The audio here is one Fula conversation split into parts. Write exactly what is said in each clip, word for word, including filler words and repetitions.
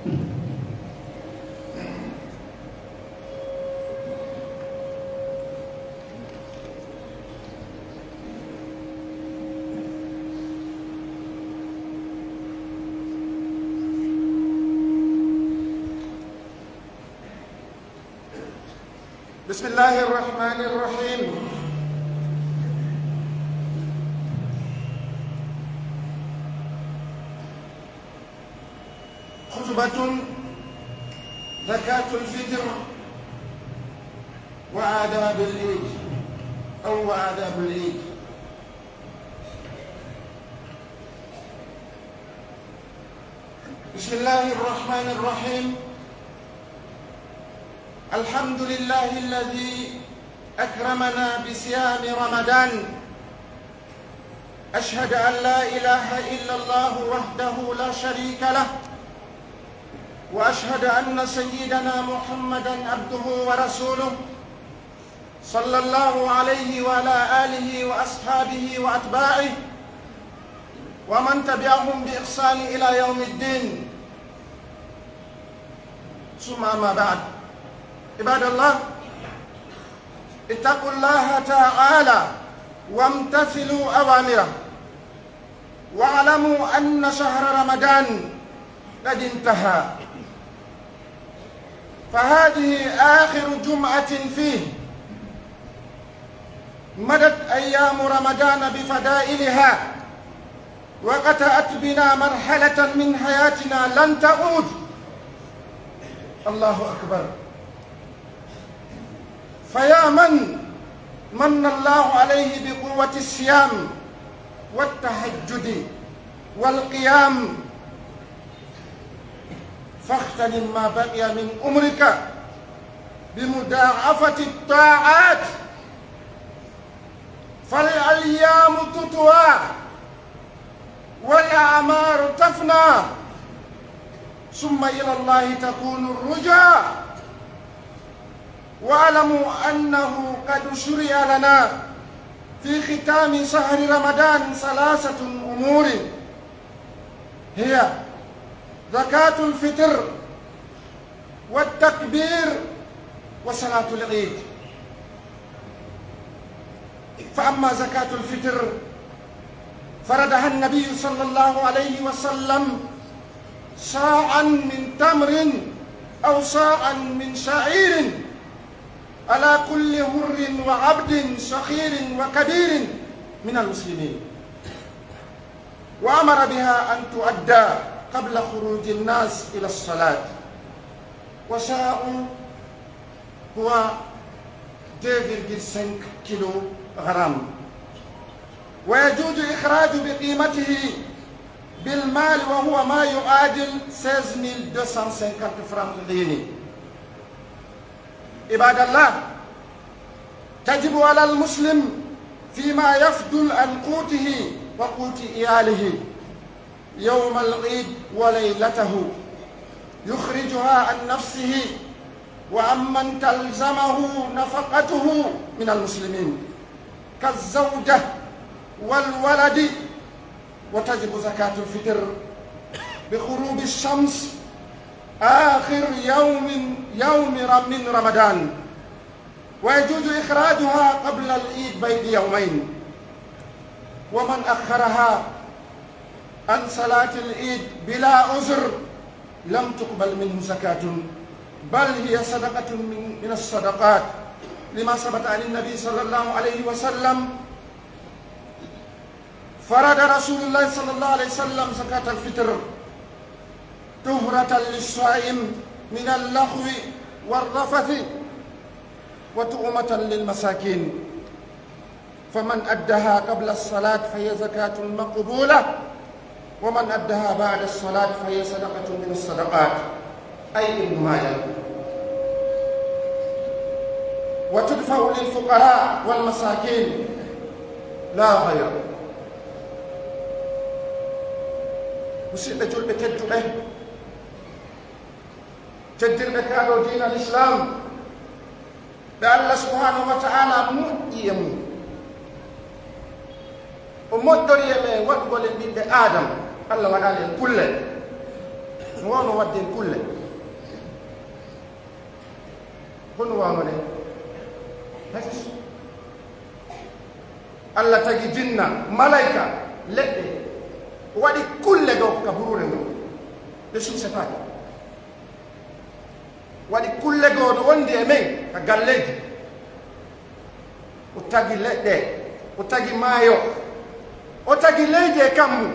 بسم الله الرحمن الرحيم. خطبة زكاة الفطر وآداب العيد أو وآداب العيد. بسم الله الرحمن الرحيم. الحمد لله الذي أكرمنا بصيام رمضان. أشهد أن لا إله إلا الله وحده لا شريك له، وأشهد أن سيدنا محمدا عبده ورسوله، صلى الله عليه وعلى آله وأصحابه وأتباعه ومن تبعهم بإحسان إلى يوم الدين. ثم أما بعد، عباد الله، اتقوا الله تعالى وامتثلوا أوامره، واعلموا أن شهر رمضان قد انتهى، فهذه آخر جمعة فيه، مضت أيام رمضان بفضائلها، وقطعت بنا مرحلة من حياتنا لن تعود. الله أكبر. فيا من من الله عليه بقوة الصيام والتهجد والقيام، فاغتنم ما بقي من عمرك بمضاعفة الطاعات، فالأيام تطوى والأعمار تفنى، ثم إلى الله تكون الرجعى. واعلموا أنه قد شرع لنا في ختام شهر رمضان ثلاثة أمور، هي زكاة الفطر والتكبير وصلاة العيد. فأما زكاة الفطر فرضها النبي صلى الله عليه وسلم صاعا من تمر أو صاعا من شعير على كل حر وعبد صغير وكبير من المسلمين، وأمر بها أن تؤدى قبل خروج الناس إلى الصلاة. وصاع هو deux virgule cinq kilogrammes، ويجوز إخراج بقيمته بالمال، وهو ما يعادل seize mille deux cent cinquante francs غيني. عباد الله، تجب على المسلم فيما يفضل عن قوته وقوت عياله يوم العيد وليلته يخرجها عن نفسه وعمن تلزمه نفقته من المسلمين كالزوجة والولد. وتجب زكاة الفطر بغروب الشمس آخر يوم، يوم رم-، من رمضان، ويجوز إخراجها قبل العيد بيد يومين. ومن أخرها عن صلاة العيد بلا عذر لم تقبل منه زكاة، بل هي صدقة من، من الصدقات، لما ثبت عن النبي صلى الله عليه وسلم: فرض رسول الله صلى الله عليه وسلم زكاة الفطر طهرة للصائم من اللغو والرفث وطعمة للمساكين، فمن أداها قبل الصلاة فهي زكاة مقبولة، ومن أداها بعد الصلاة فهي صدقة من الصدقات، أي ابن ماجه، وتدفع للفقراء والمساكين لا غير. Musidɓe julɓe tedduɓe, teddirɓe kaaɗo diina l'islam, ɓe Allah subhanahu wa ta'ala moƴƴi e mum, o moƴƴori e men waɗugol en ɓiɓɓe Aadama, Allah waɗaali en kulle. Wano wadden kulle. Kono wano ɗen. Hay so Allah tagi jinna, malayka, leɗɗe, o waɗi kulle goo ka buruure ngon. Ɗe suusetaake. Waɗi kulle goo no wondi e men ka galleeji. O tagi leɗɗe, o tagi maayo, o tagi leydi e kammu.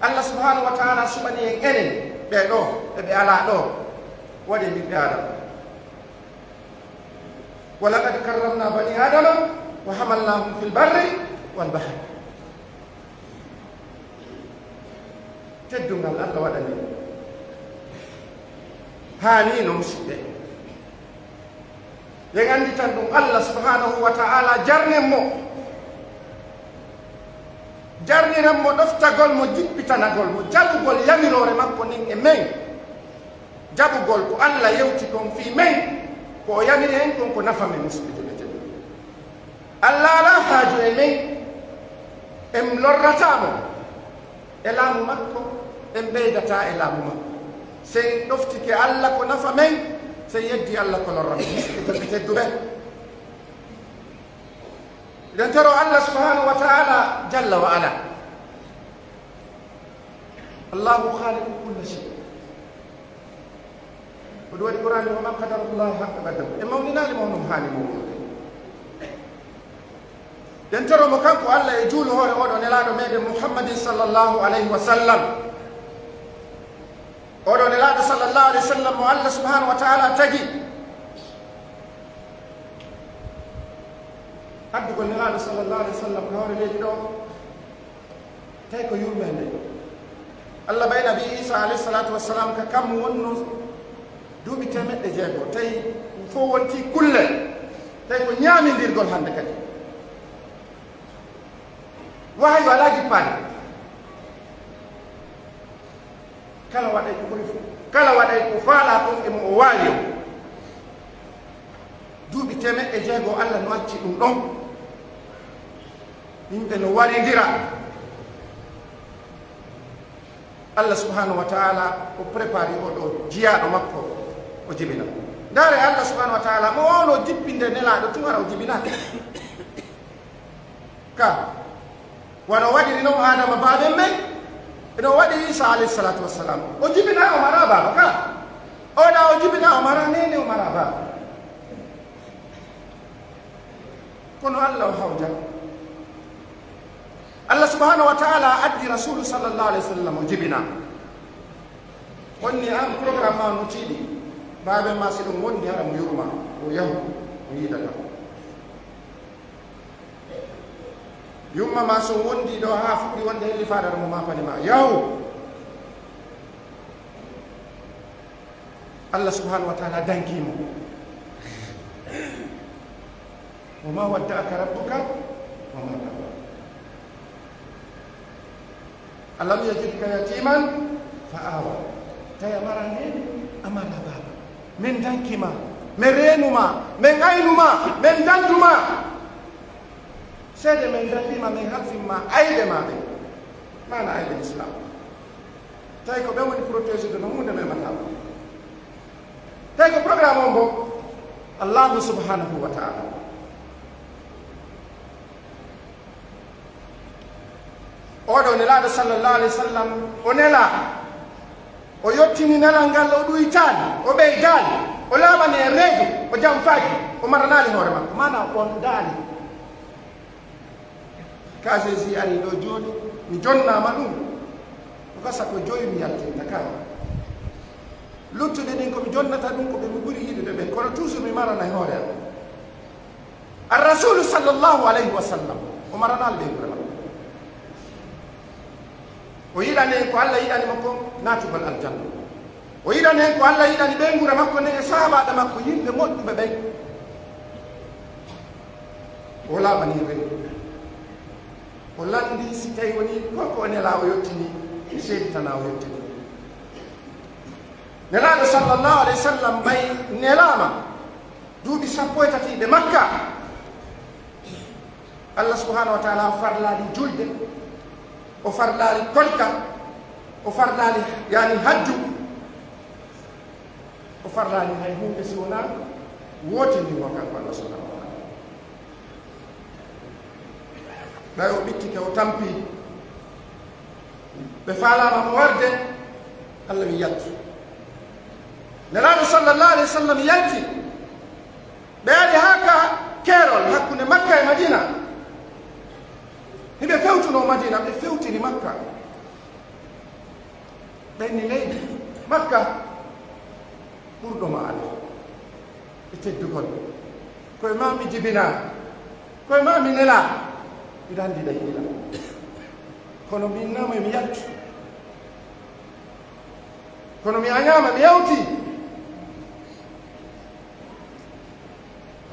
Allah subhanahu wa ta'ala suɓani en enen ɓee ɗoo, e ɓe alaa ɗoo, waɗi ɓiɓɓe Aadama. ولقد كرمنا بني آدم وحملناهم في البر والبحر. Teddungal Allah waɗani en. Haani no, musidɓe. Yen annditan ɗum, Allah subhanahu wa ta'ala jarnen mo. Jarniren mo ɗoftagol mo, jippitanagol mo, jaɓugol yamiroore makko nden e men. Jaɓugol ko Allah yewti kon fii men, ko o yamiri en kon ko nafa men, musidɓe julɓe tedduɓe. Allah alaa haaju e men, en lorrataa mo e laamu makko, en ɓeydataa e laamu makko. Si en ɗoftike Allah ko nafa men, si en yeddi Allah ko lorra men. Musidɓe tedduɓe, eɗen toroo Allah subhanahu wa ta'ala jalla wa ala. Allahu khaliqu kulli shay. Ko ɗum waɗi Qur'aani, "Wa ma qadarullaha haqqa qadrihi." En mawninaali mo no haani mawnude. Eɗen toroo mo kanko Allah e juulu hoore oo ɗoo nelaaɗo meɗen Muhammadin sallallahu alayhi wa sallam. Oo ɗoo nelaaɗo sallallahu alayhi wa sallam mo Allah subhanahu wa ta'ala tagi. Addugol nelaaɗo sallallahu alayhi wa sallam ka hoore leydi ɗoo, tawi ko yurmeende. Allah ɓay Nabi Isa alayhi salatu wassalam ka kammu wonno duuɓi teemeɗɗe jeego, tawi fof wonti kulle, tawi ko ñaamindirgol hannde kadi. Wahayu alaa jippaade. Kala waɗay ko ɓuri fof, kala waɗay ko faalaa kon e mo o waawi on. Duuɓi teemeɗɗe jeego, Allah no acci ɗum ɗon. Yimɓe no warindira. Allah subhanahu wa ta'ala o prépari oo ɗoo jiyaaɗo makko, o jibina. Ndaare, Allah subhanahu wa ta'ala mo o wawno jippinde nelaaɗo tun, hara o jibinaaka. Ka wano waɗiri non Aadama baaben men, e no waɗi Isa alayhi salatu wassalam. O jibinaa, o maraa baaba ka. O ɗa o jibinaa, o maraa neene, o maraa baaba. Kono Allah o hawja. Allah subhanahu wa ta'ala addi Rasulu sallallahu alayhi wa sallam, o jibinaa. Onni an programme ma no tiiɗi. Baaben ma si ɗum wondi, hara mo yurma, o yahu, o yiida kam. Yumma ma so wondi ɗo haa fuɗɗi wonde hellifaade, mo maapani ma, yahu. Allah subhanahu wa ta'ala danki mo. Wa ma wadda'aka rabbuka wa ma qala. Alam yajidka yatiman fa awa. Tawi a maraa neene, a maraa baaba. Min danki ma, min reenu ma, min aynu ma, min dandu ma. Seede min dandu ma, min halfin ma ayɓe ma ɓen. Maana ayɓe Islam. Tawi ko ɓen woni protégé de no huunde memataa. Tawi ko programme on bo Allahu subhanahu wa ta'ala. Oɗo nelaaɗo sallallahu alayhi wa sallam, o nelaa, o yottini nelal ngal, o ɗuytaali, o ɓeydaali, o laaɓani e reedu, o janfaaki, o maranaali hoore makko. Maana on daali. Ka Jésus ari ɗo jooni, mi jonnaama ɗum. Ko gasa ko joyi mi yaltinta ka. Luttude ɗin ko mi jonnata ɗum ko ɓe mi ɓuri yiɗude ɓen, kono toujours mi marana e hoore am. Ar Rasulu sallallahu alayhi wa sallam, o maranaali ɓe gure makko. O yiɗani en ko Allah yiɗani mo kon, naatugol aljanna. O yiɗani en ko Allah yiɗani ɓe gure makko nden e sahabaaɓe makko, yimɓe moƴƴuɓe ɓen. O laaɓani ɓe. O lanndi si tawi woni ko, ko o nelaa o yottini, seeditana o yottini. Nelaaɗo sallallahu alayhi wa sallam ɓay nelaama duuɓi sappo e tati ɓe Makka. Allah subhanahu wa ta'ala o farlaali julde, o farlaali korka, O farlaali, yani hajju, o farlaali hay huunde si wonaa wootindigo kanko Allah subhanahu wa taala. Ɓay o ɓittike, o tampi, ɓe faalaama mo warde, Allah wi yaltu. Nelaaɗo sallallahu alayhi wa sallam yalti. Ɓe ari haa ka keerol hakkunde Makka e Madina. Hiɓe fewtuno Madina, ɓe fewtiri Makka. Ɓenni leydi Makka, ɓurɗo ma Allah e teddugol. Koye ma mi jibina, koye ma mi nela, mbiɗa anndi ɗa yiɗa. Kono mi innama mi yaltu. Kono mi añaama, mi yawti.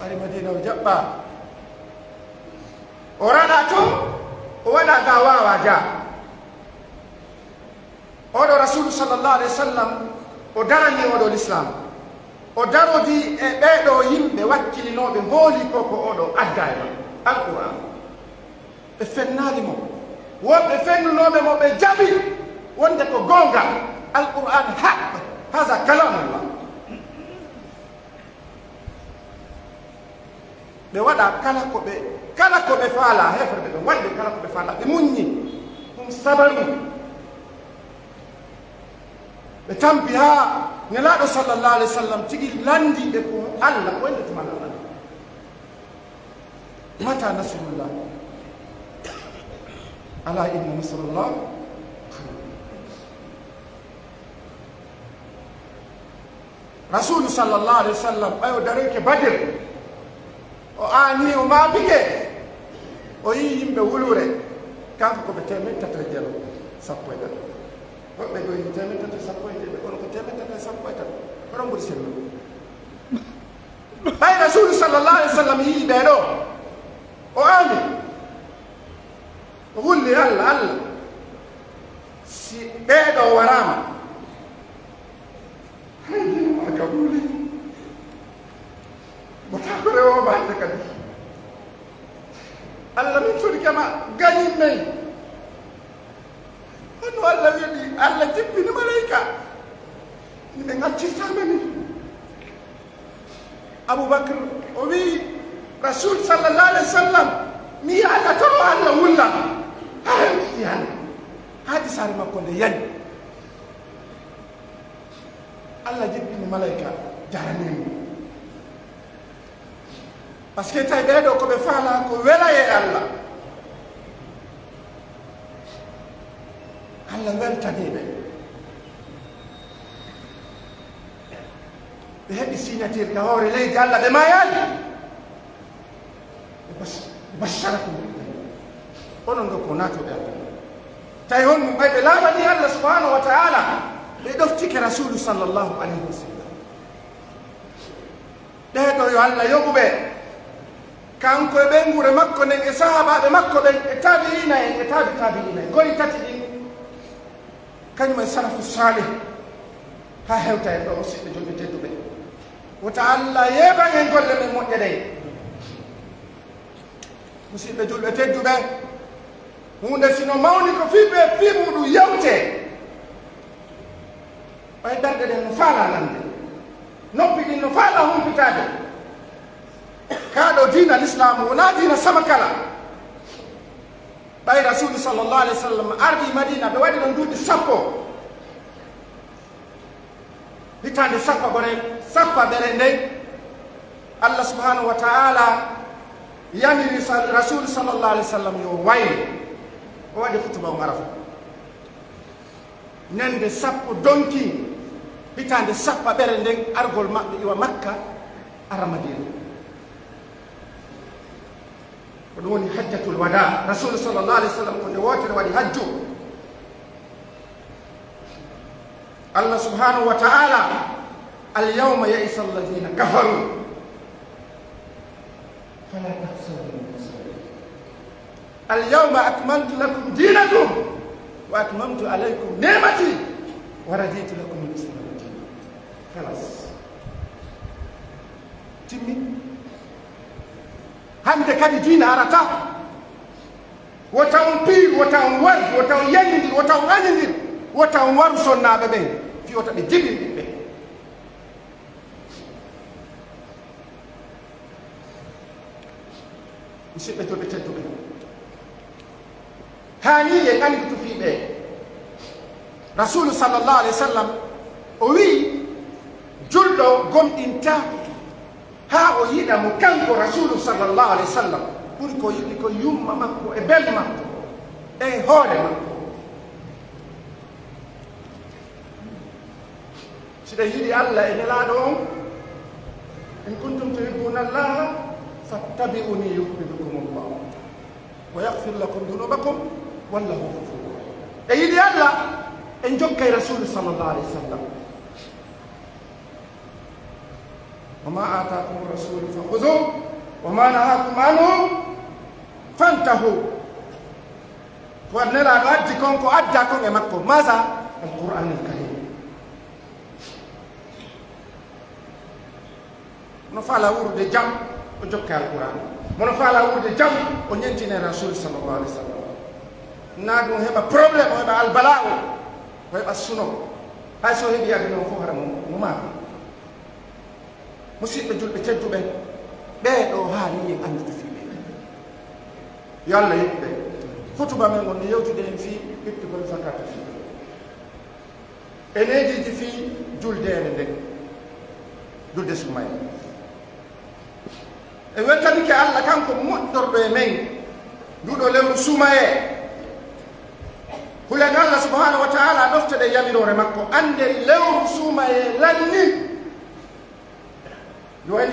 Ari Madina, o jaɓɓa. O raɗa to, o waɗa ga waawa ga. Oɗo Rasulu sallallahu alayhi wa sallam, o darani oɗo Lislaam. O darodi e ɓeeɗo yimɓe wakkilinooɓe hooli ko, ko oɗo adda e ma Alqur'aan. Ɓe fennaali mo. Wonɓe fennunooɓe mo, ɓe jaɓi wonde ko goonga. Alqur'aan haq, haza kalamullah. Ɓe waɗa kala ko ɓe, kala ko ɓe faala, heeferɓe ɓe waɗi ɓe kala ko ɓe faala, ɓe muññi. Ɗum sabaru. Ɓe tampi haa Nelaaɗo sallallahu alayhi wa sallam tigi lanndi ɓe ko Allah, wonde tuma Allah. Mata nasrullah? Ala inna nasrallah. Rasulu sallallahu alayhi wa sallam, ɓay o daroyke Badir, o aani, o maapike, o yii yimɓe wuluure, kanko ko ɓe teemeɗɗe tati e jeego, sappo e tati. Woɓɓe ɗo yii teemeɗɗe tati e sappo e jeego, kono ko teemeɗɗe tati e sappo e tati. Hono ɓuri sellude? Ɓay Rasulu sallallahu alayhi wa sallam yii ɓee ɗo, o aani, o wulli Allah, Allah, si ɓee ɗo waraama, hay dina ma ka ɓuuli. Mo taa ko rewo ma hannde kadi. Allah min torike ma, gañin men. Hono Allah weɗi, Allah jippini malayka. Ni ɓe ngaccirtaama ni. Abubakr o wi'i, Rasul sallallahu alayhi wa sallam, mi yaada to Allah wulla. Haa hewtiti hannde. Haa disaare makko nde yani. Allah jippini malayka daranii mo. Parce que tawi ɓee ɗo ko ɓe faala ko wela e Allah. Allah weltanii ɓe. Ɓe heɓi signature ka hoore leydi Allah, ɓe maayaali. Ɓe bas-, ɓe bassara ko. Onon ɗo ko naatuɓe Allah. Tawi honɗum ɓay ɓe laaɓanii Allah subhanahu wa ta'ala, ɓe ɗoftike Rasulu sallallahu alayhi wa sallam. Ɓee ɗo yo Allah yoɓu ɓe, kanko e ɓeynguure makko nden, e sahaabaaɓe makko ɓen, e taabi'iina en, e taabi taabi'iina en. Gori tati ɗin, kañum e salafu saalih, haa hewta en ɗo, musidɓe julɓe tedduɓe. Wota Allah yeeban en golle men moƴƴe ɗen. Musidɓe julɓe tedduɓe, huunde si no mawni ko fii ɓe, fii muɗum yewtee. Ɓay ɓerɗe ɗen no faala nande, noppi ɗin no faala humpitaade. Kaa ɗo diina Lislaamu wonaa diina samakala. Ɓay Rasuulu sallallahu alayhi wa sallam ardii Madiina, ɓe waɗi ɗon duuɓi sappo. Hitaande sappo ɓore, sappo ɓere nden, Allah subhanahu wa ta'ala yamiri sa-, Rasuulu sallallahu alayhi wa sallam yo waylu. O waɗi khutba on Arafa. Ñande sappo donki, hitaande sappo ɓere nden, argol maɓɓe iwa Makka, ara Madiina. Ko ɗum woni hajjatul wada. Rasuulu sallallahu alayhi wa sallam ko nde wootere waɗi hajju. Allah subhanahu wa ta'ala, al yawma ya'isa alladhina kafaru fala tahsabuhum khasirina. Al yawma akmaltu lakum dinakum wa atmamtu alaykum ni'mati wa raditu lakum al islama dina. Khalas. Timmi. Hannde kadi diina arata. Wota on piiru, wota on wardu, wota on yañindir, wota on añindir. Wota on waru sonnaaɓe ɓen, fii wota ɓe jibin ɓe. Musidɓe julɓe tedduɓe, haanii en annditu fii ɓe. Rasuulu sallallahu alayhi wa sallam o wi'i, julɗo gomɗintaako haa o yiɗa mo kanko Rasuulu sallallahu alayhi wa sallam ɓuri ko yiɗi ko yumma makko e ben makko e hoore makko. Si ɗen yiɗi Allah e Nelaaɗo on, in kuntum tuhibbuna Allaha fattabi'uni yuhbibkumu Allah wa yaghfir lakum dhunubakum wallahu ghafurur rahim. En yiɗi Allah, en jokkay Rasuulu sallallahu alayhi wa sallam. Wa ma atakum rasulu fa khudhu wa ma nahakum anhu fantahu. Ko Nelaaɗo addi kon, ko adda kon e makko. Masa? Al-Qur'anul Karim. Mo no faala wuurude jam, o jokke Al-Qur'an. Mo no faala wuurude jam, o ɲentine Rasul sallallahu alaihi wasallam. Na ɗum heɓa problème, o heɓa albala'u, o heɓa suno. Hay so heɓi aduna o fof, hara mo, mo maaki. Musidɓe julɓe tedduɓe, ɓee ɗoo haani en anndude fii ɓe. Yo Allah yoɓ ɓe. Hutuba men on no yewtude en fii ittugol zakata fii. E neediiji fii juldeere nden, julde sumayee. E weltanike Allah kanko moƴƴorɗo e men nduɗo lewru sumayee. Hulen Allah subhanahu wa ta'ala, ɗoftoɗen yamiroore makko, annden lewru sumayee lanni. Yo waɗi.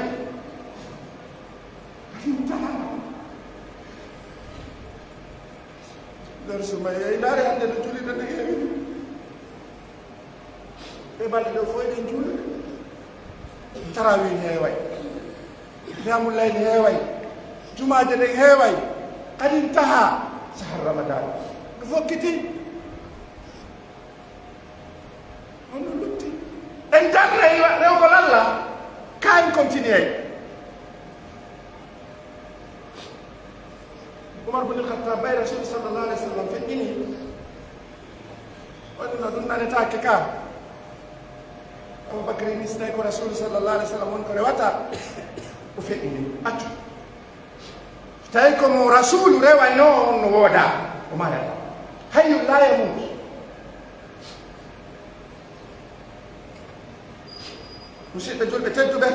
Nder sumayee, ndaare hannde no julirde nde heewi. E balɗe ɗo fof eɗen juula. Tarawih heeway. Qiyamul layl heeway. Jumaaje ɗen heeway. Kadi tahaa sahar Ramadan. No fokkiti. On no lutti. En darnay rewgol Allah, ka en continuer. Umar bin Khattab, bay Rasul sallallahu alaihi wasallam feƴƴini, o wi'i no ɗum nanetaake ka. Abu Bakri ni, si tawi ko Rasul sallallahu alaihi wasallam woni ko rewata, o feƴƴini. Accu. Tawi ko mo Rasuulu rewaynoo on no woodaa, o maray. Hayyun laa yamuutu. Musidɓe julɓe tedduɓe,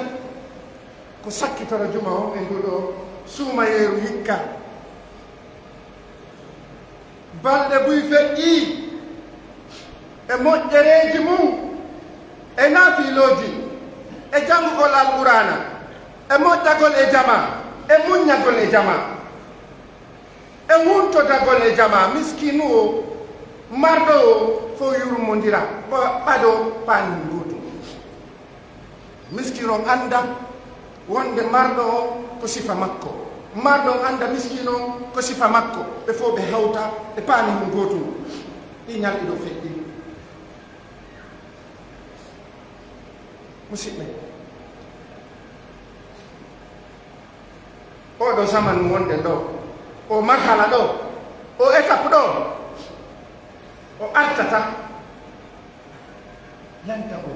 ko sakkitoro juma on e nduɗo suumayeeru hikka. Balɗe buy feƴƴii e moƴƴereeji mum, e naafilooji, e janngugol Alqur'aana, e moƴƴagol e jamaa, e muññagol e jamaa, e huntodagol e jamaa, miskiinu o, marɗo o, fof yurmondira, ɓa-, ɓado paani gootum. Miskiin on annda wonde marɗo on ko sifa makko. Marɗo on annda miskiin on ko sifa makko. Ɓe fof ɓe hawta e paani hun gootun. Ɗi ñalɗi ɗo feƴƴi. Musidɓe, oo ɗoo zamanu wonɗen ɗoo, oo marhala ɗoo, oo étape ɗoo, o artata. Lanta o.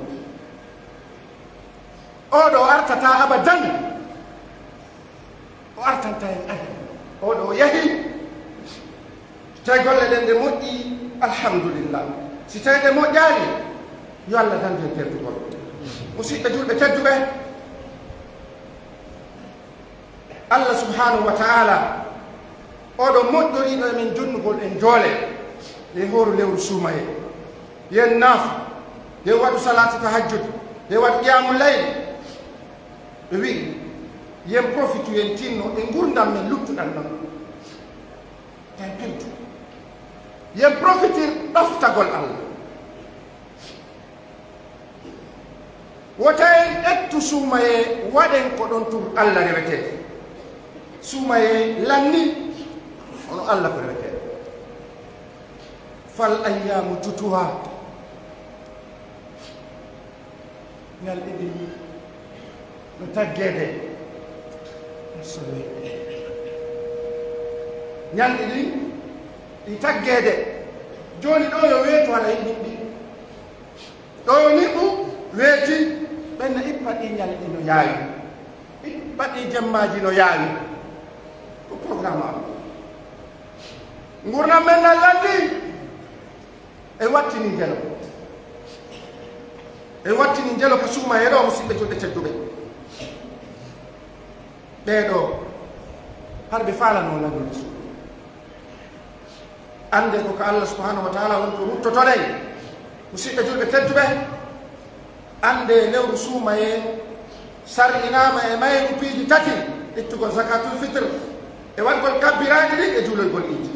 Oo ɗoo artata abadan. O artanta en abadan. Oo ɗoo o yahi. Si tawi golle ɗen ɗe moƴƴi, alhamdulillah. Si tawi ɗe moƴƴaali, yo Allah dandu en perdugol. Musidɓe julɓe tedduɓe, Allah subhanahu wa ta'ala, oo ɗoo moƴƴoriiɗo e men jonnugol en joole, e hooru lewru suumayee. Yen naafu, yen waɗu salaatu tahajjud, yen waɗu qiyaamu layl. Ɓe wi'i, yen profitu, yen tinno e ngurndan men luttuɗan ɗon. Yen pintu. Yen profitir ɗoftagol Allah. Wota en ƴettu suumayee, waɗen ko ɗon tur Allah rewetee. Suumayee lanni, hono Allah ko rewetee. Fal ayyaamu tutuha. Ñalɗi ɗin no taggeede. Ñalɗi ɗin ɗi taggeede. Jooni ɗoo yo weeto Wara e niɓɓi. Ɗo niɓɓu weeti, ɓen no ippa ɗi ñalɗi no yaawi. Ippa ɗi jemmaaji no yaawi. Ko programme am. Ngurndan men nan lanndi. En wattini njelo. En wattini njelo ka suumayee ɗo, musiɓɓe julɓe tedduɓe. Ɓee ɗo, har ɓe faalano lannude suumayee. Annde ko ka Allah subhanahu wa ta'ala woni ko ruttotoɗen. Musiɓɓe julɓe tedduɓe, annde lewru suumayee sar'inaama e mayru piiji tati, ittugol zakatul fitr e waɗgol kabbiraaɗi ɗin e juulogol iidi.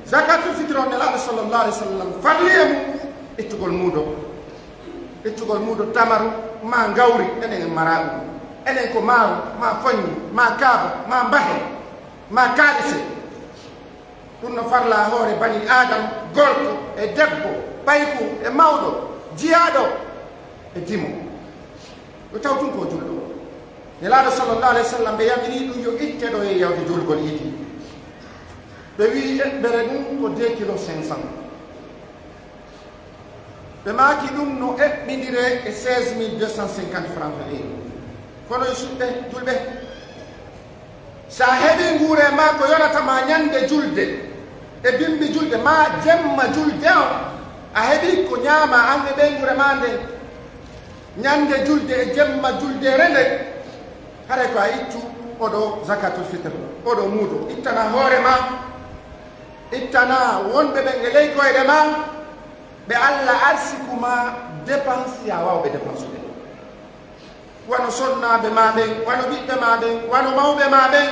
Zakatul fitr on, Nelaaɗo sallallahu alaihi wasallam farli e mum ittugol muudo. Ittugol muudo tamaru, ma ngawri, enen en maraa ɗum. Enen ko maaro, ma foññi, ma kaaba, ma mbahe, ma kaalise. Ɗum no farla hoore bani Aadam, gorko e debbo, payku e mawɗo, jiyaaɗo e dimo. Yo taw tun ko julɗo. Nelaaɗo sallallahu alaihi wasallam ɓe yamiri ɗum yo itte ɗo e yawde juulgol iidi. Ɓe wi'i eɓɓere ɗum ko deux kilos cinq cents. Ɓe maaki ɗum no eɓɓindire e seize mille deux cent cinquante francs heure. Kono e suɓɓe julɓe, sa heɓi nguure ma ko yonata ma ñande julde, e bimbi julde, ma jemma julde on, a heɓi ko ñaama an e ɓeynguure ma nden, ñande julde e jemma julde rende, haray ko a ittu oɗo zakatul fitr, oɗo muudo, ittana hoore ma, ittana wonɓe ɓen e ley koyɗe ma, ɓe Alla arsiku ma dépense, ya waaw ɓe dépensude. Wano sonnaaɓe ma ɓen, wano ɓiɓɓe ma ɓen, wano mawɓe ma ɓen,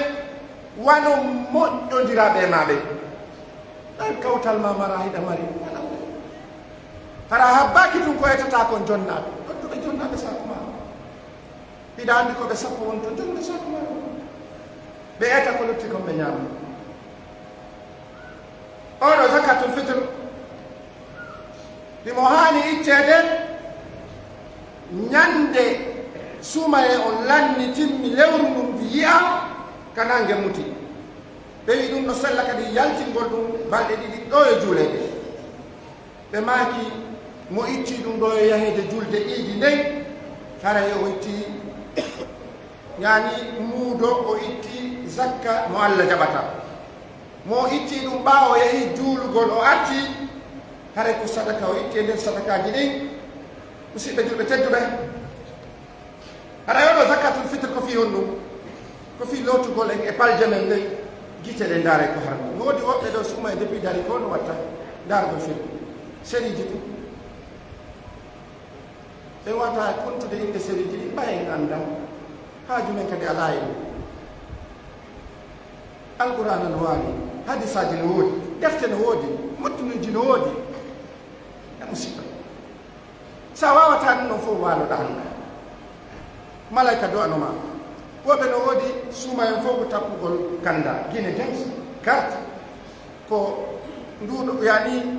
wano moƴƴondiraaɓe ma ɓen. Ɗan kawtal ma mara hiɗa mari. Hara habbaaki tun ko etata kon jonnaaɓe. Ɗon to ɓe jonnaaɓe saku ma. Hiɗa anndi ko ɓe sappo won to jonde saku ma. Ɓe eta ko lutti kon ɓe ñaama. Oɗo zakatul fitr, himo haani itteede ñande suumayee on lanni timmi lewru ndun ndu yi'a ka nange muti. Ɓe wi'i ɗum no sella kadi yaltingol ɗum balɗe ɗiɗi ɗo e juuleede. Ɓe maaki mo itti ɗum ɗo e yaheede julde iidi nden, hara yo o itti, yani muudo o itti zakka mo Alla jaɓata. Mo itti ɗum ɓaawo o yahi juulugol o arti, haray ko sadaka o itti e nder sadakaaji ɗin. Musiɓɓe julɓe tedduɓe, haray oɗo zakatul fitr ko fii honɗum? Ko fii lootugol en e palje men ɗen, gite ɗen ndaaray ko harmi. No woodi woɓɓe ɗo suma e depuis dari ko no watta ndaargol film. Sérieji ɗin. Ɓe wata kontude innde sérieji ɗin, ɓay en annda. Haaju men kadi alaa e ɗum. Alqur'aana no waali, hadisaaji no woodi, defte no woodi, muttunuuji no woodi. E musiɗɗo, sa waawataa ɗum ɗon fof, waaloɗaa hannga. Malayka do'ano ma. Woɓɓe no woodi suuma en fof ko tappugol kanda, Guinée Games, carte. Ko nduɗo, yani,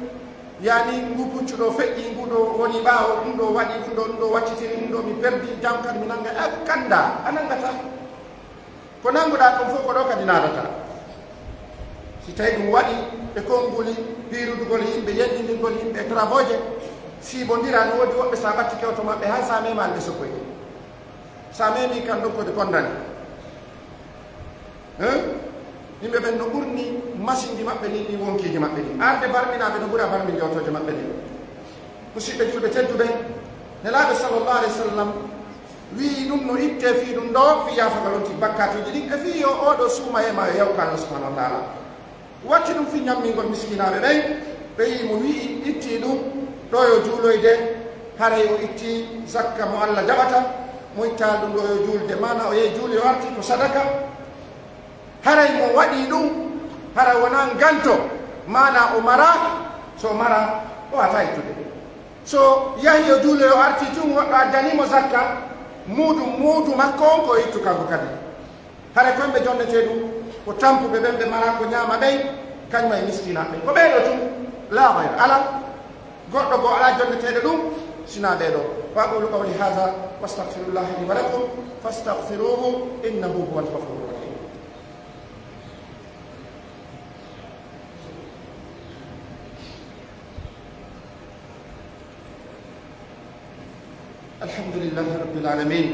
yani ngu puccu ɗo feƴƴi, ngu ɗo woni ɓaawo, ɗum ɗo waɗi, ɗum ɗo, ɗum ɗo waccitiri, ɗum ɗo mi perdi, jam kadi mi nannga, a kanda, a nanngata. Ko nannguɗaa kon fof ko ɗo kadi naadata. Si tawi ɗum waɗi e konnguli, piirudugol yimɓe, yeddindirgol yimɓe e travauxje, siibondira, no woodi woɓɓe sa ɓatti kewto maɓɓe, hay sa memaali ɓe sokkoyde. Sa memi kan ɗon ko ɓe kondani. Hein? Yimɓe ɓen no ɓurni masinji maɓɓe ɗin, ɗi wonkiiji maɓɓe ɗin. Arde barminaaɓe no ɓura barminde otooje maɓɓe ɗin. Musiɓɓe julɓe tedduɓe, Nelaaɗo sallallahu alaihi wasallam wi'i ɗum no itte fii ɗum ɗo, fii yaafagol on tigi bakkaatuuji ɗin, e fii yo oɗo suuma e ma yo yaw ka Allah subhanahu wa ta'ala. Watti ɗum fii ñammingol miskinaaɓe ɓen, ɓe yi'i mo wi'i itti ɗum ɗo yo juuloyde, haray o itti zakka mo Allah jaɓata, mo ittaali ɗum ɗo yo juulde, maana o yehi juuli o arti ko sadaka. Haray mo waɗi ɗum, hara wonaa nganto, maana o maraa, so o maraa, o waawataa ittude. So yahi o juuloy o arti tun, woɗɗo addanii mo zakka, muudu, muudu makko on ko ittu kanko kadi. Haray ko yimɓe jonnetee ɗum, ko tampuɓe ɓen, ɓe maraa ko ñaama ɓen, kañum e miskinaaɓe ɓen. Ko ɓee ɗoo tun, laa gayra, alaa goɗɗo goo alaa jonneteeɗo ɗum, sinaa ɓee ɗoo. Wa aqulu qawli haza, wa astaghfirullaha li wa lakum, fastaghfiruhu, innahu huwal ghafurur rahim. الحمد لله رب العالمين.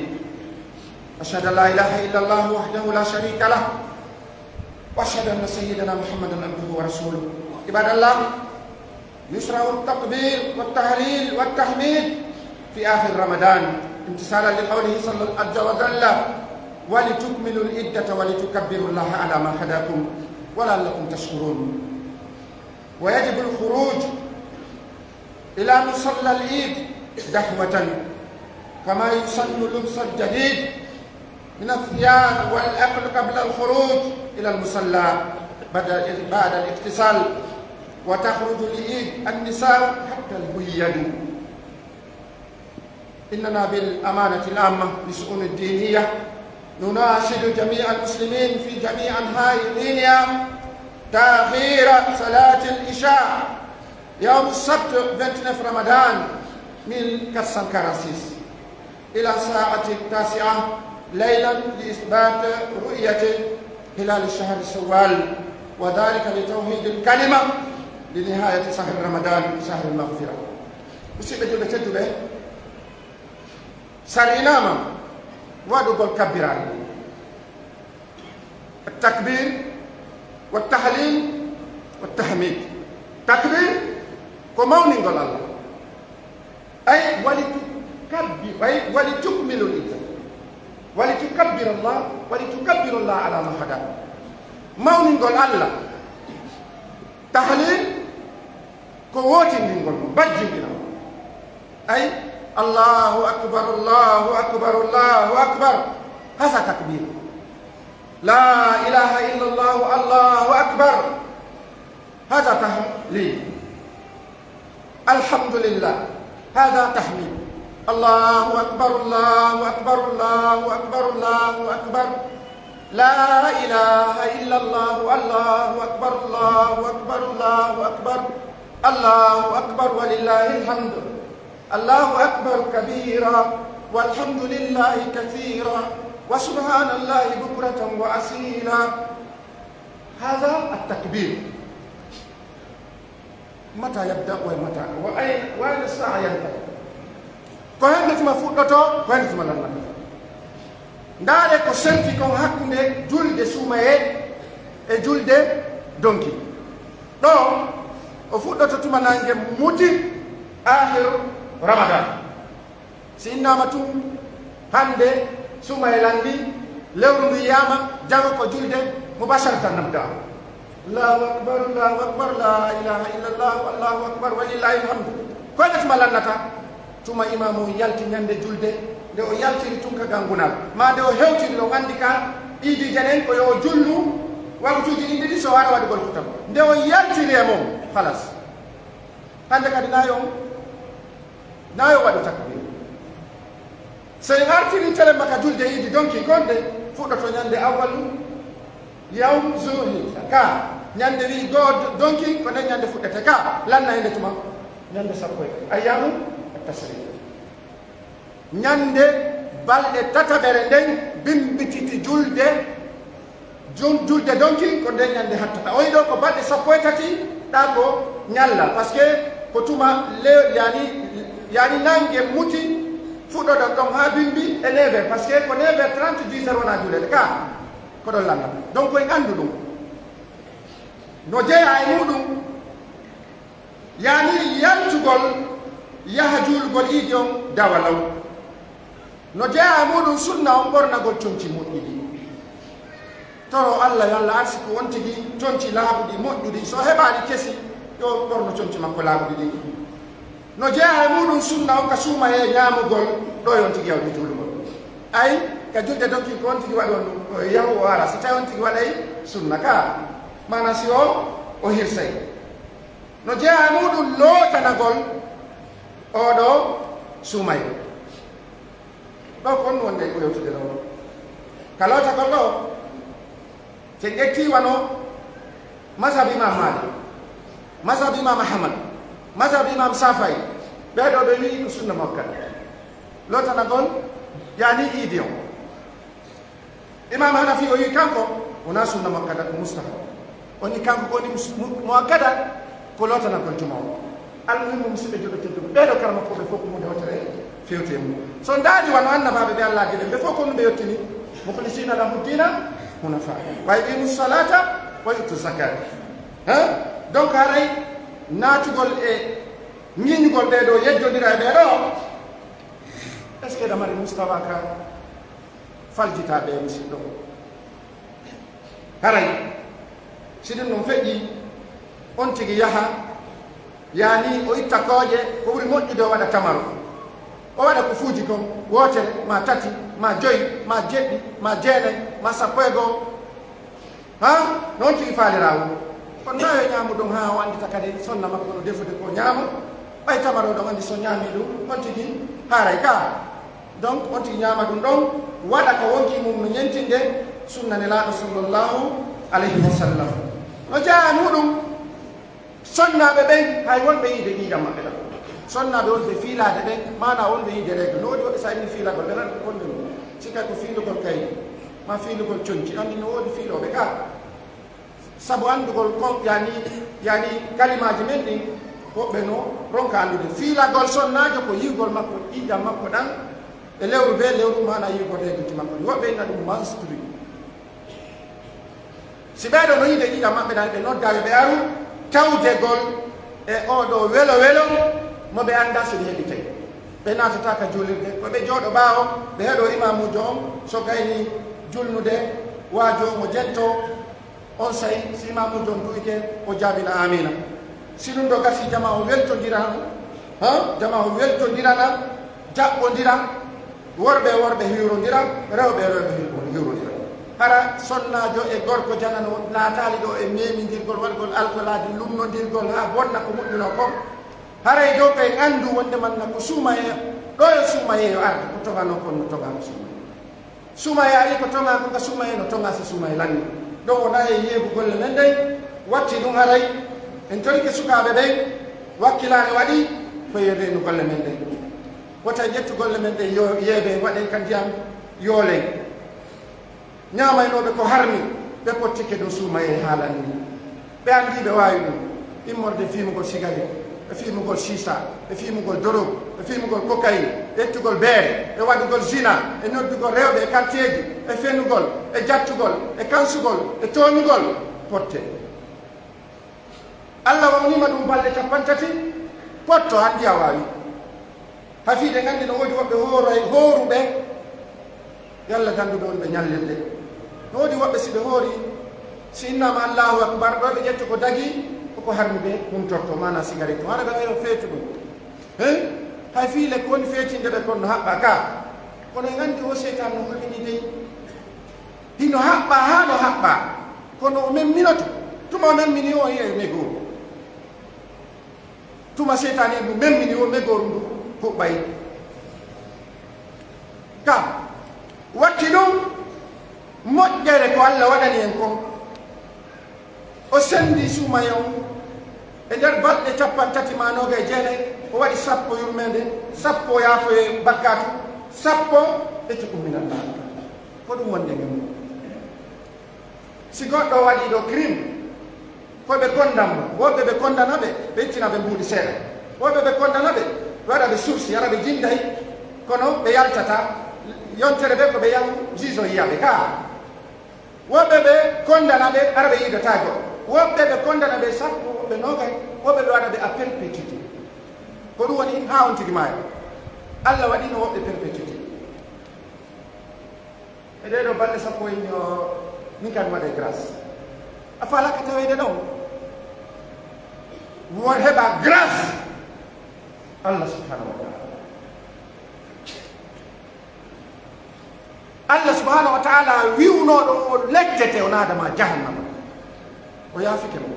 أشهد أن لا إله إلا الله وحده لا شريك له، وأشهد أن سيدنا محمدا عبده ورسوله. عباد الله، يشرع التكبير والتهليل والتحميد في آخر رمضان، امتثالا لقوله صلى الله عز وجل: "ولتكملوا العدة ولتكبروا الله على ما هداكم ولعلكم تشكرون". ويجب الخروج إلى مصلى العيد دحوة، كما يسن لبس الجديد من الثياب والأكل قبل الخروج إلى المصلى بعد، بعد الاغتسال، وتخرج للعيد النساء حتى الحيض. إننا بالأمانة العامة للشؤون الدينية نناشد جميع المسلمين في جميع أنحاء غينيا تأخير صلاة العشاء يوم السبت vingt-neuf رمضان ألف وتسعمائة وخمسة وستين إلى الساعة التاسعة ليلا لإثبات رؤية هلال شهر شوال، وذلك لتوحيد الكلمة لنهاية شهر رمضان، شهر المغفرة. Musidɓe julɓe tedduɓe, sar'inaama waɗugol kabbiraari, takbir, wa tahlil, wa tahmid. Takbir ko mawningol Allah. Ay, wali tukabbi-, ay, wali tukmilu idda. Wali tukabbir Allah, wali tukabbir Allah ala ma hadakum. Mawningol Allah. Tahlil ko wootindingol mo, bajjindina mo. Ay, Allahu akbar, Allahu akbar, Allahu akbar. Hasa takbir. La ilaha illallah, Allahu akbar. Hasa tahlil. Alhamdulillah. Hasa tahmid. Allahu akbar, Allahu akbar, Allahu akbar, Allahu akbar. La ilaha illallah, Allahu akbar, Allahu akbar, Allahu akbar. Allahu akbar, walillahil hamd. Allahu akbar kabira, walhamdulillahi kathira, wa subhanallahi bukratan wa asila. Hasa at-takbir. Mata yabda wa mata, wa ayna, wa ayna saa yanta? Ko hende tuma fuɗɗoto, ko hende tuma lannata? Ndaare ko serti kon hakkunde julde suumaye e julde donki. Ɗo o fuɗɗoto tuma nange muti, akhir Ramadan. Si innama tun hande suma e lanndi, lewru ndu yiyaama, jango ko julde, mubasharatan nabda. Allahu akbar, Allahu akbar, la ilaha illallah, Allahu akbar, walillahil hamd. Ko nde tuma lannata? Tuma imaamu yalti ñande julde, nde o yaltiri tun ka gangunal, ma nde o hewtiri, ɗon anndi ka iidiije ɗen ko yo o jullu waktuuji ɗin ɗiɗi, so o ara waɗugol kutam. Nde o yaltiri e mum, halas. Hande kadi nayo on, nayo waɗu takbir. So en artiri tele maka julde iidi donki, gonde fuɗɗoto ñande awwalu yawm Zulhijja ka, ñande wi goo donki, ko nden ñande fuɗɗete ka, lanna hende tuma ñande sappo e ayyamu at-tashriq. Ñande balɗe tataɓere nden bimbititi julde, jul-, julde donki, ko nden ñande hattata. Oyi ɗo ko balɗe sappo e tati, ɗa ko ñalla, parce que ko tuma le-, yani, yani nange muti, fuɗɗoɗon ɗon ha bimbi e neuf heures, parce que ko neuf heures trente, dix heures wona julede ka, ko ɗon lannata. Donc en anndu ɗum. No jeeya e muɗum, yani yaltugol yaha juulugol iidi on dawa law. No jeeya e muɗum sunna on ɓornagol conci moƴƴi ɗi. Toro Allah yo Allah arsiku on tigi conci laaɓuɗi moƴƴuɗi. So heɓaali kesi, yo ɓorno conci makko laaɓuɗi ɗi. No jeeya e muɗum sunna on ka suumaye ñaamugol ɗo e on tigi yawti juulugol. Ay, ka julde donki ko on tigi waɗi on ɗum, o yahu o ara. Si tawi on tigi waɗay sunna ka, maana si o, o hirsay. No jeeya e muɗum lootanagol oɗo suumaye. Ɗo ko on wonde ko yewtude ɗo. Ka lootagol ɗo, so en ƴetti wano mazhab Imam Malik, mazhab Imam Ahmad, mazhab Imam Safai, ɓee ɗo ɓe wi'i ko sunna muakkada. Lootanagol, yani iidi on. Imam Hanafi o wi'i kanko, wona sunna muakkada, ko mustahab. O ni kanko ko woni mus-, mu-, muakkada, ko lootanagol juma on. Almuhimmu, musidɓe julɓe tedduɓe, ɓee ɗo kala makko ɓe fof ko hunde wootere, Fewte mum. So ndaari wano annabaaɓe ɓe Allah addi ɓe, ɓe fof ko ɗum ɓe yettini. Mukhlisina lahu dina hunafa. Wa yuqimu salata wa yutu zakat. Hein? Donc haray naatugol e ñiiñugol ɓee ɗoo, yeddondira e ɓee ɗoo. Est-ce que ɗa mari Mustafa ka faljita ɓe, musidɗo? Haray, si ɗum ɗum feƴƴi, on tigi yaha, yaani o itta kooƴe, ko ɓuri moƴƴude o waɗa tamaro. O waɗa ko fuuji kon, wootere, ma tati, ma joyi, ma jeɗɗi, ma jeenay, ma sappo e goo. Ha? Noon tigi faaliraa wuro. Kono naa yo ñaamu ɗum haa o anndita kadi sonna makko no defude ko ñaama. Ɓay tamaro ɗon anndi so ñaami ɗum, on tigi haaray ka. Donc, on tigi ñaama ɗum ɗon, waɗa ka wonkii mum no ñentinde sunna Nelaaɗo sallallahu alayhi wa sallam. No jeyaa e muɗum, sonnaaɓe ɓen, hay wonɓe yiide ƴiiƴam maɓɓe ɗam. Sonnaaɓe wonɓe fiilaade ɓen, maanaa wonɓe yiide règle. No woodi woɓɓe so a inni fiilagol, ɓe nan ko konde mum. Sikka ko fiilugol kaydi, ma fiilugol conci, anndi no woodi fiilooɓe ka. Sabu anndugol kon, yani, yani kalimaaji men ɗin, woɓɓe no ronka anndude. Fiilagol sonnaajo ko yi'ugol makko, ƴiiƴam makko ɗan, e lewru bee lewru, maanaa yi'ugol reeduuji makko ɗin. Woɓɓe inna ɗum menstru. Si ɓee ɗoo no yi'ude ƴiiƴam maɓɓe ɗan, ɓe noddaa yo ɓe aru tawdegol e oo ɗoo welo welo mo ɓe anndaa si ɓe heɓitay. Ɓe naatataa ka juulirde, ko ɓe jooɗo ɓaawo, ɓe heɗoo imaamuujo on, so gayni julnude, waajoo mo jentoo, onsay, si imaamuujo on du'ike, o jaabina aamiina. Si ɗum ɗoo gasii, jamaa on weltondirana, ha? Jamaa on weltondirana, jaɓɓondira, worɓe e worɓe hiwrondira, rewɓe e rewɓe hiwro-, hiwrondira. Hara sonnaajo e gorko janano naataali ɗoo e meemindirgol, waɗgol alkolaaji, lumnondirgol haa bonna ko moƴƴunoo kon. Haray dow ko en anndu wonde manna ko suumayee, ɗoo yo suumayee yo arde, ko toŋanoo kon no toŋaano suumayee. Suumayee ari ko toŋaa ko ka suumayee no toŋaa si suumayee lanni. Ɗon wonaa e yeebu golle men ɗen, watti ɗum haray en torike sukaaɓe ɓen, wakkilaare waɗi, ko e reenu golle men ɗen. Wota en ƴettu golle men ɗen yo yeebe, waɗen ka ndiyam, yoolen. Ñaamaynooɓe ko harmi, ɓe pottike ɗum suumayee haa lanni. Ɓe anndi ɓe waawi ɗum, immorde fiimugol sigaret, e fiimugol sisa, e fiimugol dorog, e fiimugol kokayin, e ettugol beere, e waɗugol zina, e noddugol rewɓe e karteeji, e fenugol, e jattugol, e kansugol, e tooñugol, potte. Allah wawniima ɗum balɗe cappanɗe tati, potto, anndi a waawi. Hafiide nganndi no woodi woɓɓe hooray-, hooruɓe, yalla dannduɓe wonɓe ñallirde. No woodi woɓɓe si ɓe hoori, si innaama Allahu Akbar, ɗo ɓe ƴetta ko dagii, ko ko harmi ɓe humtorto, maanaa sigaret. Hara ɓe ayo feetu ɗum. Hein? Hay fiile ko woni feetinde ɓe kon no haɓɓa ka. Kono en nganndi o seytaan no haɓɓini dey. Hino haɓɓa haa no haɓɓa. Kono o memminoto. Tuma o memmini o, o yi'ay negooru. Tuma seytaane ndu memmini o, megooru ndu huɓɓay. Ka watti ɗum moƴƴere ko Allah waɗani en kon. O senndi suumayee on e nder balɗe cappanɗe tati maa noogay e jeenay, o waɗi sappo yurmeende, sappo yaafoye bakkaatu, sappo e cukum minal naar. Ko ɗum wonde ngam. Si goɗɗo waɗii ɗo crime, ko ɓe kondan mo. Woɓɓe ɓe kondana ɓe, ɓe ittina ɓe mbuuɗi seeɗa. Woɓɓe ɓe kondana ɓe, ɓe waɗa ɓe sursis, hara ɓe jinday, kono ɓe yaltata. Yontere ɓe ko ɓe yahu, juge o yiya ɓe ka. Woɓɓe ɓe kondana ɓe, hara ɓe yiidataa goɗɗo. Woɓɓe ɓe kondana ɓe sappo, woɓɓe noogay, woɓɓe ɓe waɗa ɓe à perpétuité. Ko ɗum woni haa on tigi maayo. Allah waɗino woɓɓe perpétuité. E ɗee ɗoo balɗe sappo o inni o, min kan mi waɗay grâce. A faalaaka taweede ɗon? Won heɓa grâce Allah subhanahu wa ta'ala. Allah subhanahu wa ta'ala wi'unooɗo o lettete, o naada ma jahannama. O yaafike mo.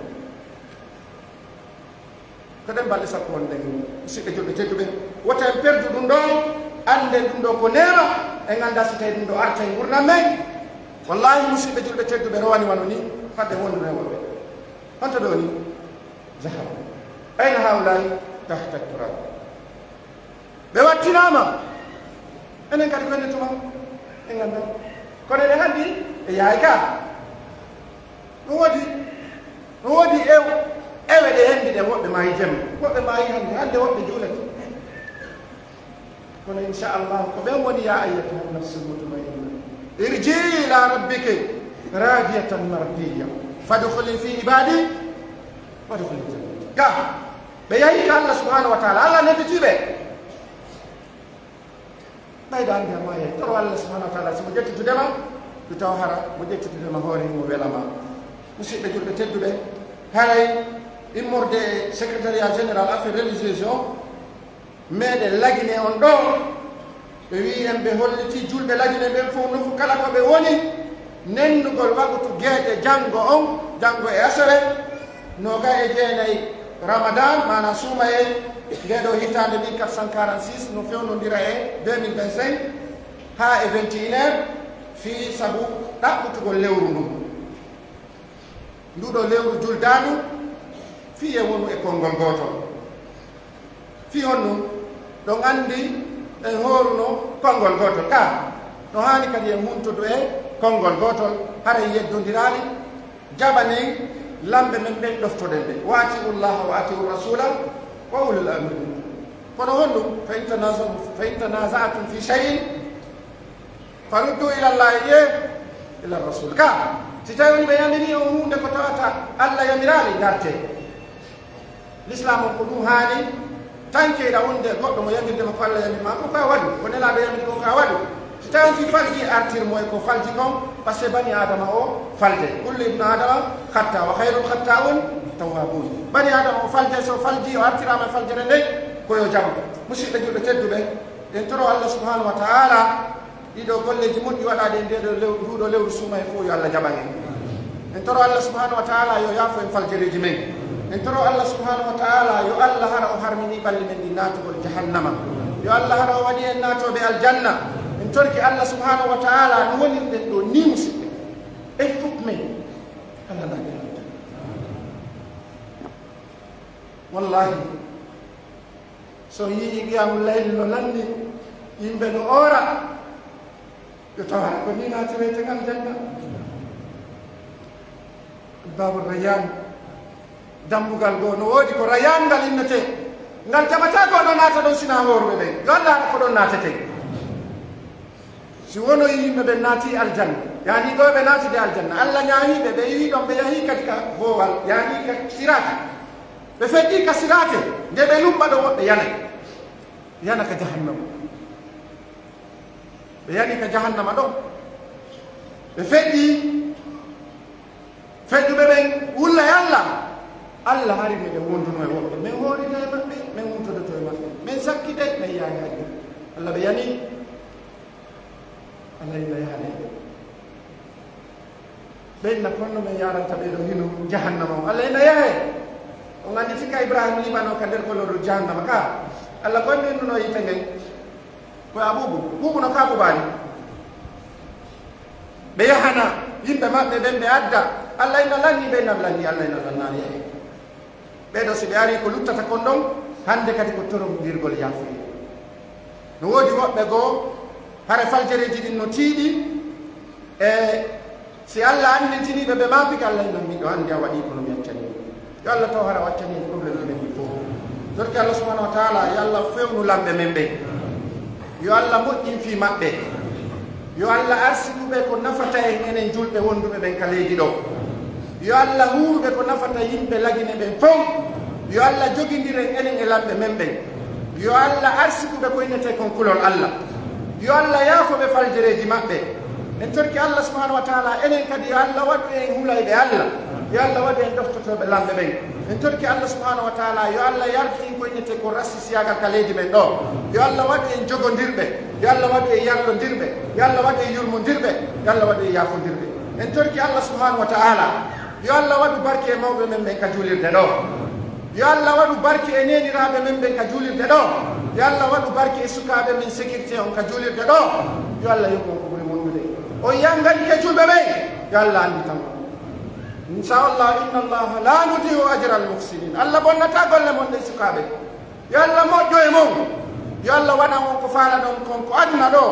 Ko ɗen balɗe sappo wonɗen, musidɓe julɓe tedduɓe, wota en perdu ɗum ɗo, annden ɗum ɗo ko neema, en anndaa si tawi ɗum ɗo arta e ngurndan men. Wallahi, musidɓe julɓe tedduɓe, rowani wano ni, fadde wondude e woɓɓe. Honto ɗo ni? Zahab. Ayna haulai? Tahta turab. Ɓe wattinaama. Enen kadi ko enen tuma? En nganndaa. Kono eɗen anndi ɓe yahay ka. No woodi, no woodi ew-, ewe ɗe henndi ɗen, woɓɓe maayi jemma, woɓɓe maayi hannde, hannde woɓɓe juulata. Kono inchallah ko ɓen woni ya ayyatuha nafsul mutmainna, irji ila rabbiki radiyatan mardiya, fadkhuli fi ibadi, fadkhuli jannati. Ga ɓe yahi ka Allah subhanahu wa taala, Allah nodditi ɓe. Ɓayda andi amma yahi toro Allah subhanahu wa taala, simo ƴettitude ma, ɗu taw hara mo ƴettitude ma hoore himo welama. Musidɓe julɓe tedduɓe, haray immorde e secrétariat général affaire religieuse o, meɗen lagine on ɗo. Ɓe wi'i en ɓe holliti julɓe lagine ɓen fof nokku kala ko ɓe woni, nennugol wagutu geeƴe janngo on, janngo e asewe, noga e jeenayi Ramadan, maana suumayee, nde ɗo hitaande mille quatre cent quarante-six, no fewnondira e deux mille vingt-cinq, haa e vingt et une heures, fii sabu ɗaɓɓutugol lewru ndun. Ndu ɗo lewru juldaandu, fii e wonu e konngol gootol. Fii honɗun? Ɗon anndi en hooruno konngol gootol. Ka, no haani kadi en huntudu e konngol gootol, haray yeddondiraali, jaɓanen lamɓe men ɓen, ɗoftoɗen ɓe. Wa atiu llaha wa atiu rasula wa ulul amri minkum. Kono honɗun? Fa in tanaza-, fa in tanaza'tum fi shay'in faruddu ila llahi, ye, ila rasul. Ka, si tawi woni ɓe yamiri on huunde ko tawata Allah yamiraali, ngarte. L'islam on ko ɗum haani, tan keyɗa wonde goɗɗo mo yamirde ma ko Allah yamir ma, ko ka waɗu, ko Nelaaɗo yamir ko ka waɗu. Si tawi on ki falji, artir mo e ko falji kon, parce que bani Adama o falde. Kullu ibnu Adama khatta wa khayrul khatta'un tawwabun. Bani Adama o falde, so falji, o artiraama e faljere nden, ko yo jaɓu. Musidɓe julɓe tedduɓe, en toro Allah subhanahu wa ta'ala, ɗiɗo golleeji moƴƴi waɗaaɗi e ndeeɗo lew-, nduuɗo lewru suumayee fof, yo Allah jaɓan en. En toro Allah subhanahu wa ta'ala yo yaafo en faljereeji men. En toro Allah subhanahu wa ta'ala yo Allah hara o harmini ɓalli men ɗi naatugol jahannama. Yo Allah hara o waɗi en naatooɓe aljanna. En torki Allah subhanahu wa ta'ala no wonirɗen ɗo ni, musidɓe. En fof men. Allah naatinen aljanna. Wallahi, so yi'i qiyamul layli no lanni, yimɓe no oora, yo taw hara ko ni naatireten aljanna. Babu Rayyan, dambugal goo no woodi ko Rayyan ngal innetee. Ngal jaɓataa goɗɗo naata ɗon sinaa hooruɓe ɓen. Yo Allah hara ko ɗon naatetee. Si wono yimɓe ɓen naati aljanna, yaani ɗo ɓe naatude aljanna, Allah ñaawii ɓe, ɓe iwi ɗon, ɓe yahii kadi ka boowal, yaani ka siraati. Ɓe feƴƴii ka siraate, nde ɓe lumba ɗo woɓɓe yanay. Yana ka jahannama. Ɓe yani ka jahannama ɗo. Ɓe feƴƴii, feƴƴuɓe ɓen wulla e Allah. Allah hari meɗen wonduno e woɓɓe. Men hoorida e maɓɓe, men wontodoto e maɓɓe. Men sakkitay, men yahay hajju. Allah ɓe yani. Allah inna yahane ɓe. Ɓe inna kono men yaranta ɓe ɗo hino jahannama on. Allah inna yahe. On anndi tikka Ibrahim liɓano ka nder kolordu jahannama ka. Allah koye men nuno yiite ngen. Ko a ɓuuɓu. Ɓuuɓu no ka ɓuuɓaani. Ɓe yahana yimɓe maɓɓe ɓen ɓe adda. Allah inna lanni ɓe, inna lanni, Allah inna lannaani yahe. Ɓee ɗoo, si ɓe arii, ko luttata kon ɗon, hannde kadi ko torondirgol yaafuye. No woodi woɓɓe goo, hara faljereeji ɗin no tiiɗi, e si Allah anndintini ɓe, ɓe maapike, Allah nan miɗo anndi a waɗii kono mi accanii. Yo Allah taw hara o accanii en problème ji men ɗi fof. Torki Allah subhanahu wa taala, yo Allah fewnu lamɓe men ɓen. Yo Allah moƴƴin fii maɓɓe. Yo Allah arsiku ɓe ko nafata en enen julɓe wonduɓe ɓen ka leydi ɗo. Yo Allah huuru ɓe ko nafata yimɓe Lagine ɓen fow. Yo Allah jogindir en enen e lamɓe men ɓen. Yo Allah arsiku ɓe ko innetee kon kulol Allah. Yo Allah yaafo ɓe faljereeji maɓɓe. En torki Allah subhanahu wa taala, enen kadi yo Allah waɗu en hulayɓe Allah. Yo Allah waɗu en ɗoftotooɓe lamɓe ɓen. En torki Allah subhanahu wa taala, yo Allah yaltin ko innetee ko rassisiyaagal ka leydi men ɗo. Yo Allah waɗu en jogondirɓe. Yo Allah waɗu en yallondirɓe. Yo Allah waɗu en yurmondirɓe. Yo Allah waɗu en yaafondirɓe. En torki Allah subhanahu wa taala, yo Allah waɗu barke e mawɓe men ɓen ka juulirde ɗo. Yo Allah waɗu barke e neeniraaɓe men ɓen ka juulirde ɗo. Yo Allah waɗu barke e sukaaɓe men sécurité on ka juulirde ɗo. Yo Allah yokku on ko ɓuri moƴƴude. On yangani ke julɓe ɓen. Yo Allah anndi tan. Inchallah, inna Allaha la nudi'u ajra al muhsinin. Allah bonnata golle mon ɗen sukaaɓe. Yo Allah moƴƴo e mon. Yo Allah waɗan on ko faalaɗon kon ko aduna ɗo.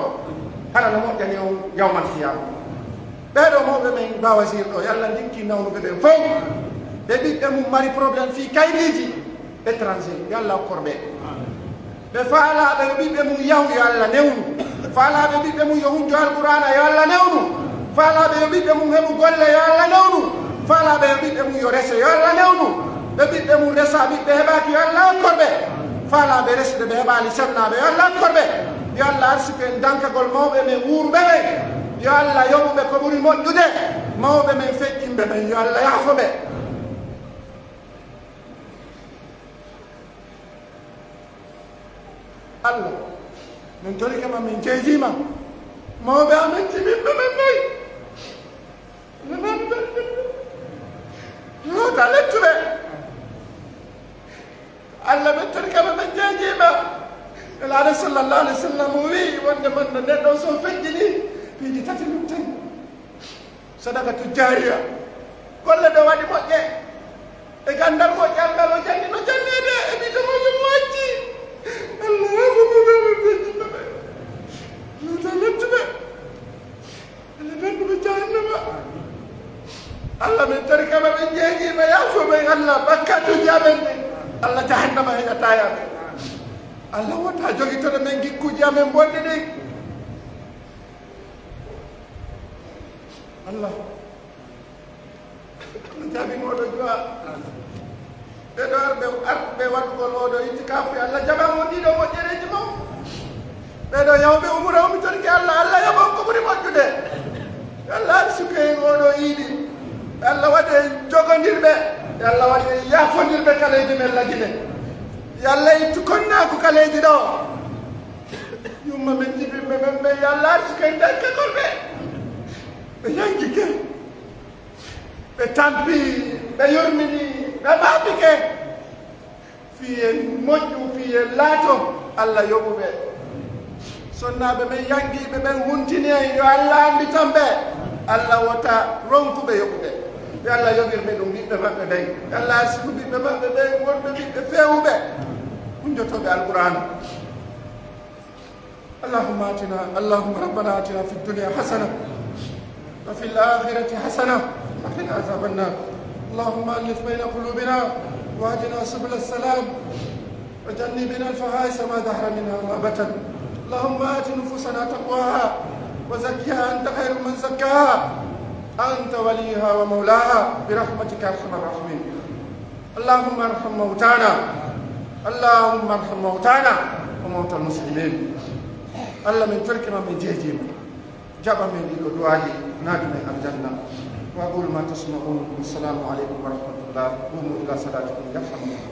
Hara no moƴƴani on yawmal qiyama. Ɓee ɗoo mawɓe men Bawazir ɗo, yo Allah ndinki nawnuɓe ɓen fow. Ɓe ɓiɓɓe mum mari problème fii kaydiiji étranger, yo Allah okkor ɓe. Ɓe faalaaɓe yo ɓiɓɓe mum yahu, yo Alla newnu. Faalaaɓe ɓiɓɓe mum yo hunjo Alqur'aana, yo Alla newnu. Faalaaɓe yo ɓiɓɓe mum heɓu golle, yo Alla newnu. Faalaaɓe yo ɓiɓɓe mum yo rese, yo Alla newnu. Ɓe ɓiɓɓe mum resaa, ɓiɓɓe heɓaaki, yo Alla okkor ɓe. Faalaaɓe resde, ɓe heɓaali sennaaɓe, yo Alla okkor ɓe. Yo Alla arsuku en dankagol mawɓe men wuuruɓe ɓen. Yo Alla yoɓu ɓe ko ɓuri moƴƴude. Mawɓe men feƴƴinɓe ɓen, yo Alla yaafo ɓe. Alla, min torike ma, min jeejiima. Mawɓe amen, jibinɓe men nayi. Loota lettuɓe. Alla, min torike ma, min jeejiima. Nelaaɗo sallallahu alayhi wa sallam o wi'i wonde man no neɗɗo so feƴƴini piiji tati lutten. Sadakatu jaariya. Golle ɗo waɗi moƴƴe. E ganndal moƴƴal ngal o janni no janneede e ɓiɗɗo mo yummo acci. Alla yaafo mo ɓe ɓe feƴƴinɓe ɓe. Loota lettuɓe. Alla nannuɓe jahannama. Alla min torike ma ɓe jeejiima yaafo ɓe Alla bakkatuuji amen ɗin. Alla jahannama heƴataa yaaɓe. Alla wota jogitoɗo men gikkuuji amen bonɗi ɗin. Alla, Alla jaabin oɗo du'a. Ɓe ɗo arɓe arɓe waɗugol oɗo itikaafu, Alla jaɓan on ɗiɗo moƴƴereeji mon. Ɓe ɗo yawɓe umura, o mi torike Alla, Alla yoɓan ko ɓuri moƴƴude. Alla arsuku en oɗo iidi. Alla waɗu en jogondirɓe. Alla waɗu en yaafondirɓe kaleeji men lagine. Alla ittu konnaaku kaleeji ɗo. Yumma men jibinɓe men ɓe, yo Alla arsuku en dankagol ɓe. Ɓe yangike, ɓe tampi, ɓe yurmini, ɓe maɓike. Fii en moƴƴu, fii en laato, Alla yoɓu ɓe. Sonnaaɓe men yangiiɓe ɓen huntini en, yo Alla annditan ɓe. Alla wota ronku ɓe yoɓude. Yo Alla yoɓir ɓe ɗum ɓiɓɓe maɓɓe ɓen. Yo Alla arsuku ɓiɓɓe maɓɓe ɓen wonɓe ɓiɓɓe feewuɓe, hunjotooɓe Alqur'aana. اللهم آتنا، اللهم ربنا آتنا في الدنيا حسنة وفي الآخرة حسنة وقنا عذاب النار. اللهم ألف بين قلوبنا واهدنا سبل السلام وجنبنا الفحائش ما ظهر منها وما بطن. اللهم آت نفوسنا تقواها وزكها أنت خير من زكاها أنت وليها ومولاها برحمتك يا أرحم الراحمين. اللهم ارحم موتانا. اللهم ارحم موتانا وموتى المسلمين. Alla, min torike ma, min jeejiima. Jaɓa men ɗiɗo du'aaji, naadu men aljanna. وأقول ما تسمعون. السلام عليكم ورحمة الله. قوموا إلى صلاتكم يرحمكم الله.